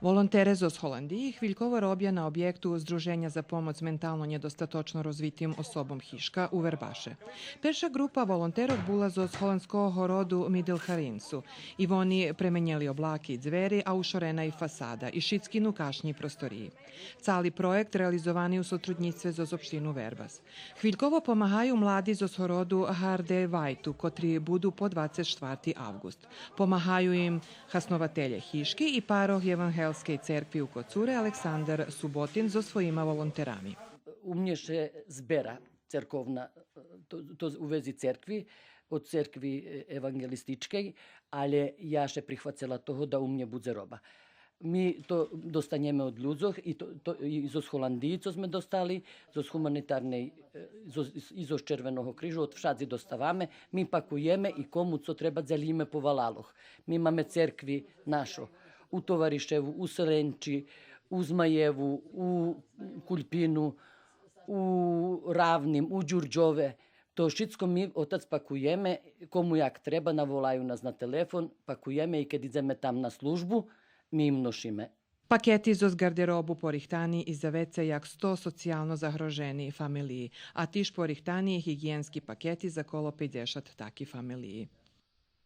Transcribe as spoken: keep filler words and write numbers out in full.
Волонтере зоз Голандиї хвильково робя на обєкту Здруженя за помоц ментално нєдостаточно розвитим особом Хишка у Вербаше. Перша ґрупа волонтерох була зоз голандского городу Миделхаринсу. И вони пременєли облаки и дзвери, а ушорена и фасада, и шицки нукашнї просториї. Цали проєкт реализовани у сотруднїцтве зоз општину Вербас. Хвильково помагаю млади зоз городу Гарде Вайту, котри буду по двацец штварти авґуст. Помагаю им хаснователє Хишки и парох Євангелскей церкви у Коцуре Александар Суботин зоз своїма волонтерами. У мнє ше збера церковна, то, то у вези церкви, од церкви, е, евангелистичкей, але я ше прихвацела того да у мнє будзе роба. Ми то достанєме од людзох и то, то, и зоз Голандиї, цо зме достали, зоз гуманитарней, е, зоз, и зоз Червеного крижу, од вшадзи доставаме. Ми пакуєме и кому цо треба, дзелїме по валалох. Ми маме церкви нашо у Товаришеву, у Селенчи, у Змаєву, у Кульпину, у Равним, у Дюрдьове. То шицко ми, отац, пакуєме, кому як треба, наволаю нас на телефон, пакуєме и кед идземе там на службу, ми им ношиме. Пакети зоз ґардеробу порихтани и за вецей як сто социялно загрожени фамелиї, а тиж порихтани и гиґиєнски пакети за коло пейдзешат таки фамелиї.